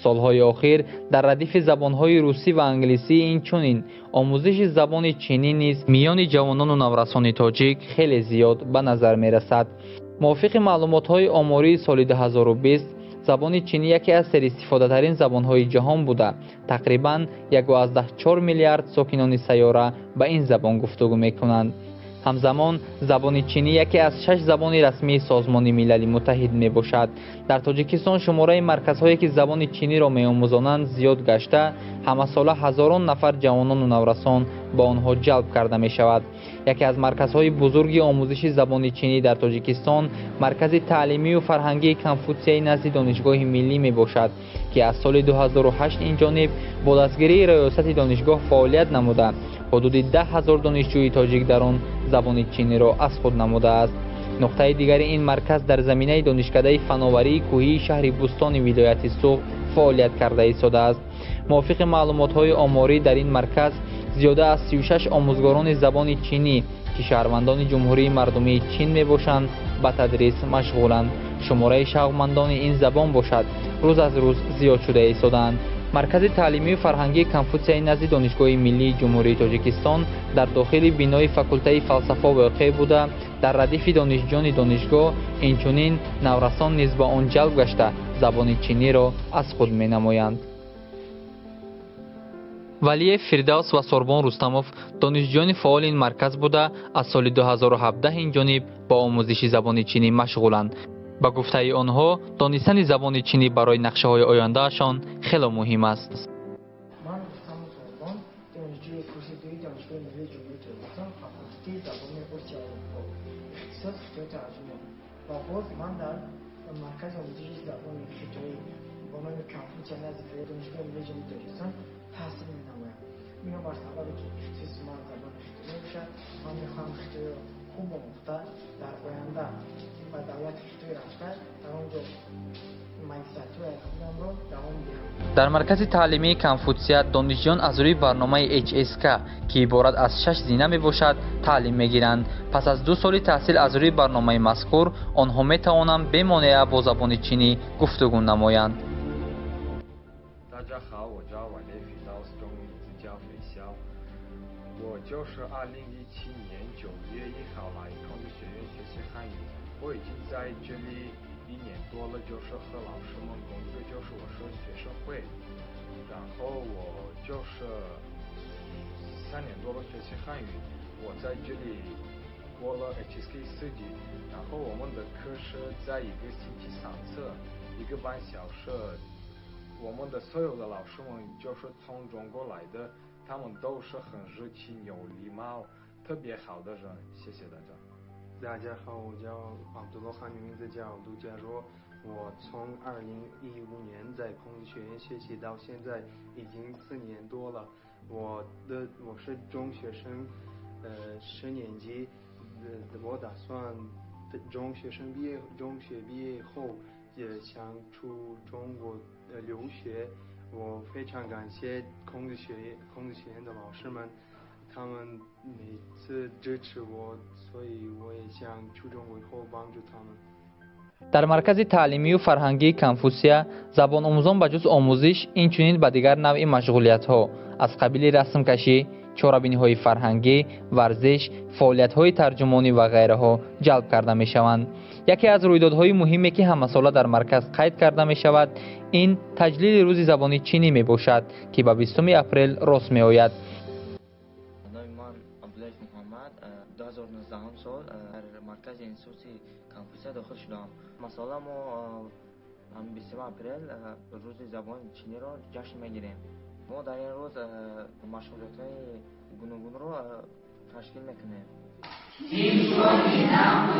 Солҳои охир дар радифи забонҳои русӣ ва англисӣ инчунин омӯзиши забони чинӣ низ миёни ҷавонону наврасони тоҷик хеле зиёд ба назар мерасад. Мувофиқи маълумотҳои омории соли 2020, забони чинӣ яке аз серистифодатарин забонҳои ҷаҳон буда, тақрибан 1,4 миллиард сокинони сайёра ба ин забон гуфтугӯ мекунанд. Ҳамзамон забони чинӣ яке аз 6 забони расмии Созмони Милали Муттаҳид мебошад. Дар Тоҷикистон шумораи марказҳое ки забони чиниро меомӯзонанд зиёд гашта, ҳамасола ҳазорон нафар ҷавонону наврасон ба онҳо ҷалб карда мешавад. Яке аз марказҳои бузурги омӯзиши забони чинӣ дар Тоҷикистон маркази таълимию фарҳангии Конфутсияи назди Донишгоҳи Миллӣ мебошад, ки аз соли 2008 инҷониб бо дастгирии раёсати донишгоҳ фаъолият намуда, ҳудуди 10 000 донишҷӯи тоҷик дар он забони чиниро аз худ намудааст. Нуқтаи дигари ин марказ дар заминаи донишкадаи фановарии кӯҳии шаҳри Бӯстони вилояти Суғд фаъолият карда истодааст. Мувофиқи маълумотҳои оморӣ, дар ин марказ зиёда аз 36 омӯзгорони забони чинӣ, ки шаҳрвандони Ҷумҳурии Мардумии Чин мебошанд, ба тадрис машғуланд. Шумораи шавқмандони ин забон бошад, рӯз аз рӯз зиёд шуда истодаанд. Маркази таълимию фарҳангии Конфутсияи назди Донишгоҳи Миллии Ҷумҳурии Тоҷикистон дар дохили бинои факултаи фалсафа воқеъ буда, дар радифи донишҷӯёни донишгоҳ инчунин наврасон низ ба он ҷалб гашта, забони чиниро аз худ менамоянд. Валиев Фирдавс ва Сорбон Рустамов донишҷӯёни фаъоли ин марказ буда, аз соли 2017 инҷониб ба омӯзиши забони чинӣ машғуланд. Ба гуфтаи онҳо, донистани забони чинӣ барои нақшаҳои ояндаашон хело муҳим аст. Ман Рустамов Сорбон, донишҷӯи курси дуи Донишгоҳи Миллии Ҷумҳурии Тоҷикистон, факултети забони Осиё Аврупо, ихтисос хитои тарҷума, ва боз ман дар маркази омӯзиши забони хитоӣ бо номи Конфутсия назди Донишгоҳи Миллии Ҷумҳурии Тоҷикистон таҳсил менамоям. Бинобар сабабе ки ихтисоси ман забони хитоӣ мебошад, ман мехоҳам хитоиро хуб омӯхта, дар оянда ба давлати Хитой рафта, дар он ҷо магистратураи худамро давом диҳам. Дар маркази таълимии Конфутсия донишҷӯён аз рӯи барномаи HSK, ки иборат аз шаш зина мебошад, таълим мегиранд. Пас аз 2 соли таҳсил аз рӯи барномаи мазкур, онҳо метавонанд бемонеа бо забони чинӣ гуфтугӯ намоянд. 大家好，我叫瓦列菲道斯，中文名字叫肥肖。我就是2017年9月1号来孔子学院学习汉语。我已经在这里一年多了，就是和老师们工作，就是我是学生会。然后我就是3年多了学习汉语，我在这里过了 HSK 4级。然后我们的课是在一个星期3次，1个半小时。我们的所有的老师们就是从中国来的，他们都是很热情、有礼貌、特别好的人。谢谢大家。大家好，我叫阿卜杜罗，汉语名字叫杜佳若。我从2015年在孔子学院学习到现在已经4年多了。我是中学生，10年级。我打算中学毕业后也想出中国留学。我非常感谢孔子学院的老师们，他们每次支持我，所以我也想出中国以后帮助他们。 Дар маркази таълимию фарҳангии Конфутсия забономӯзон ба ҷуз омӯзиш инчунин ба дигар навъи машғулиятҳо аз қабили расмкашӣ, чорабиниҳои фарҳангӣ, варзиш, фаъолиятҳои тарҷумонӣ ва ғайраҳо ҷалб карда мешаванд. Яке аз рӯйдодҳои муҳиме, ки ҳамасола дар марказ қайд карда мешавад, ин таҷлили Рӯзи забони чинӣ мебошад, ки ба 20 апрел рост меояд. Номи ман Абдуллаев Муҳаммад. 2019 сол дар маркази институти Конфутсия дохил шудам. Масалан, мо 20 апрел Рӯзи забони чиниро ҷашн мегирем. Мо дар ин рӯз машғулиятҳои гуногунро ташкил мекунем. Симфони.